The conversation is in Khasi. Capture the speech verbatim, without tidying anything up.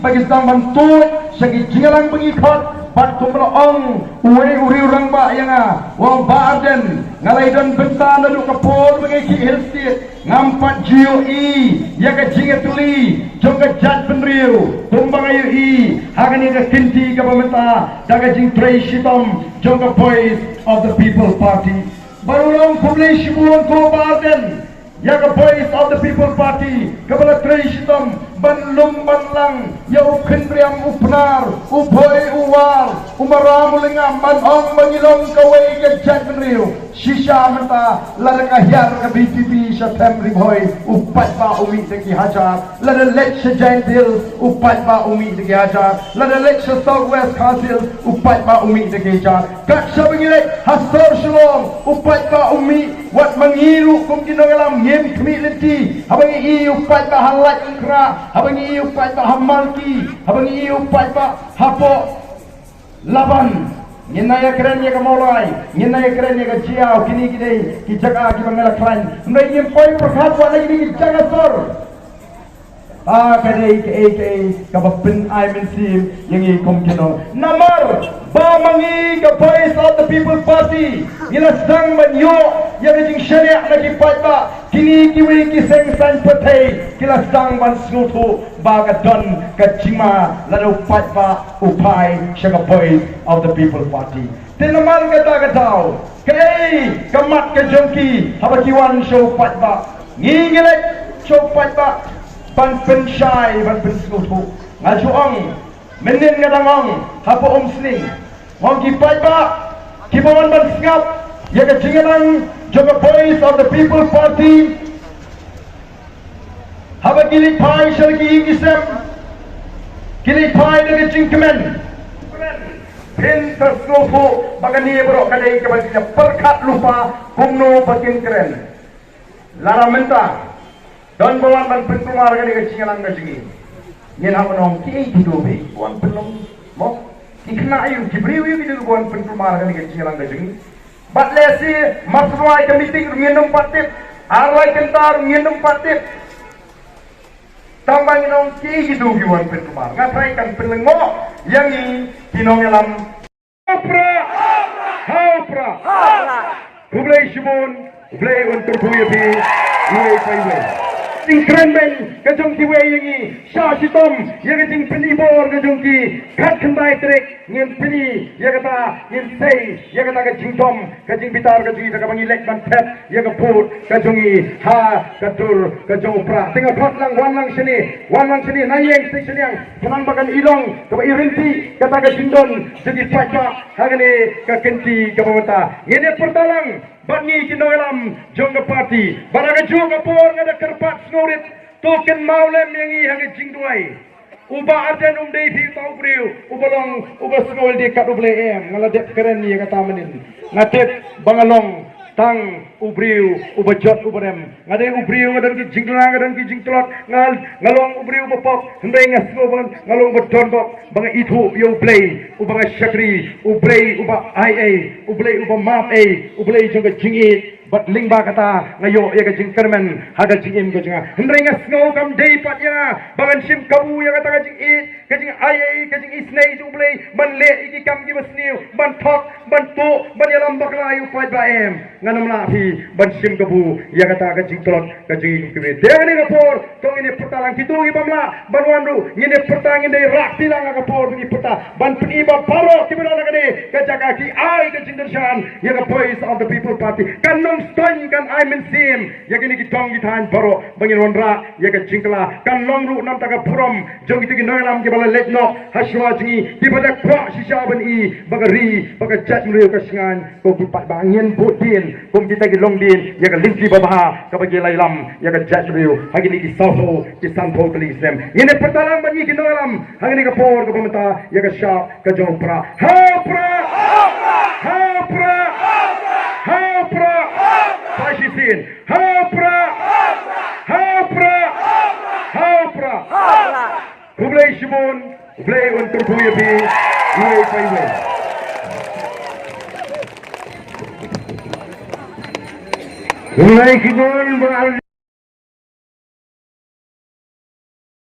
ba ki sdang ban tuid sha ki jingïalang ba ngi khot, bad kumba la ong uwei u riew rangbah ïa nga, u ong Bah Ardent, nga la ïadon bynta naduh ka por ba nga khih Hill State, ngam pat ju ïohi ïa ka jingïatylli jong ka jaitbynriew kumba nga ïohi ha kane ka kynti kaba mynta da ka jingtrei shitom jong ka Voice of the People Party. Bad u la ong khublei shibun ko Bah Ardent ïa ka Voice of the People Party kaba la trei shitom ban lum ban lang ïa u khynriam u Pnar, u Bhoi u War, u Maram u Lyngngam, ban ong ba ngi long kawei ka jaitbynriew. Shisha mynta lada ka hiar ka B P P sha them Ri Bhoi, u paidbah u mih da ki hajar. Lada leit sha Jaintia Hills u paidbah u mih da ki hajar. Lada leit sha South West Khasi Hills u paidbah u mih da ki hajar. Kat shaba ngi leit ha sor Shillong u paidbah u mih. Wat ma ngi ruh kum ki nongïalam ngim khmih lynti haba ngi ïohi u paidbah ha Laitumkhrah, haba ngi ïohi u paidbah ha Malki, haba ngi ïohi u paidbah hapoh Laban. Ngin nang ïakren ïa ka Mawlai, ngin nang ïakren ïa ka Jaïaw, kine ki dei ki jaka kiba nga la khlaiñ. Hynrei ngim poi pyrkhat wat na kine ki jaka sor. Ah, ka dei kaei kaei kaba pynai mynsiem ïa ngi kum ki nong. Namar ba ma ngi ka Voice of the People Party ngi la sdang ban ïoh ïa ka jingshaniah na ki paidbah. Kine kiwei ki seng saiñ pyrthei ki la sdang ban sngewthuh ba ka don ka jingma lada u paidbah u phai sha ka Voice of the People Party. Te namar kata ka daw, kaei ka mat ka jong ki haba ki wan sha u paidbah? Ngi ngi leit sha u paidbah ban pynshai, ban pynsngewthuh. Nga ju ong, mynnin nga dang ong hapoh Umsning, ong ki paidbah kiba wan ban sngap ïa ka jingïalang jong ka Voice of the People Party, haba ki leit phai sha la ki ïing ki sem, ki leit phai da ka jingkmen. Phin sa sngewthuh ba kane baroh ka dei kaba ki pyrkhat lypa kumno ba kin kren. Lada mynta don ba wan ban pynkulmar kane ka jingïalang ka jong ngi, ngin hap ban ong kiei kito ba wan pynlong mo? Ki khynnah aïu, ki briew aïu kito ba wan pynkulmar kane ka jingïalang ka jong ngi? Bad lehse mar shuwa ka meeting ruh ngin ym pat tip, ar lai kynta ruh ngin ym pat tip. Tang ba ngin ong kiei kito ki wan pynkulmar. Nga tharai kan pynlyngngoh ïa ngi ki nongïalam. Ha u Prah! Ha u Prah! Khublei shibun, U Blei un kyrkhu ïa phi iwei pa iwei. Jingkren beiñ ka jong kiwei ïa ngi, shah shitom ïa ka jingpyni bor ka jong ki. Khatkhyndai tarik ngin pyni ïa kata, ngin sei ïa kata ka jingdom, ka jingbitar ka jong ngi da kaba ngi leit ban thep ïa ka vote ka jong ngi ha ka dur ka jong u Prah. Te nga khot lang, wan lang shane, wan lang shane, na ïeng sha shiliang, khnang ba kan i long kaba i ryntih kata ka jingdon jong ki paidbah ha kane ka kynti kaba mynta. Ngin ïa pyrta lang bad ngi ki nongïalam jong ka party, bad ha kajuh ka por nga da kyrpad sngewrit, to kynmaw lem ïa ngi ha ka jingduwai. U Bah Ardent um dei phi uta u briew uba long uba sngewdei kat U Blei em. Nga la dep kren ïa kata mynnin. Nga tip ba nga long tang u briew uba jot uba rem. Nga dei u briew, nga don ki jingduna, nga don ki jingtlot, nga, nga long u briew uba pop. Hynrei nga sngew ba nga long uba don bok, ba nga ithuh ïa U Blei uba nga shakri, U Blei uba ai ei, U Blei uba map ei, U Blei jong ka jingïeit. Bad lyngba kata nga ïoh ïa ka jingkyrmen ha ka jingim ka jong nga. Hynrei nga sngew kam dei pat ïa nga ba ngan shim kabu ïa kata ka jingïeit, ka jingai ei, ka jingisynei jong U Blei ban leh ïa ki kam kiba sniew, ban thok, ban tuh, ban ïalam bakla ïa u paidbah em. Ngan ym lah phi ban shim kabu ïa kata ka jingtlot ka jong ngi kum kiwei. Te ha kane ka por to ngin ïa pyrta lang, kito ki bym lah ban wan ruh ngin ïa pyrta, ngin dei rah kti lang ha ka por ba ngi pyrta ban pyni ba baroh kiba don ha kane ka jaka ki ai ka jingkyrshan ïa ka Voice of the People Party. Kan ym sdang, kan ai mynsiem ïa kine ki dong ki thaiñ baroh ba ngin wanrah ïa ka jingkylla. Kan long ruh na ka bynta ka burom jong kito ki nongïalam kiba la leit noh ha shuwa jong ngi, kiba da kwah shisha ban i ba ka ri, ba ka jaitbynriew ka shngaiñ. Ko ki paidbah, ngin bud dien kum kita ki longdien ïa ka lynti babha kaba ki la ïalam ïa ka jaitbynriew ha kine ki sawphew, ki sanphew tylli ki snem. Ngin ïa pyrta lang bad ngi ki nongïalam ha kane ka por kaba mynta ïa ka shap ka jong u Prah. Ha u Prah! Ha u Prah! Ha u Prah! Sa shisien. Ha u Prah! Ha u Prah! Ha u Prah! Khublei shibun, U Blei un kyrkhu ïa phi iwei pa iwei. Khublei shibun, ba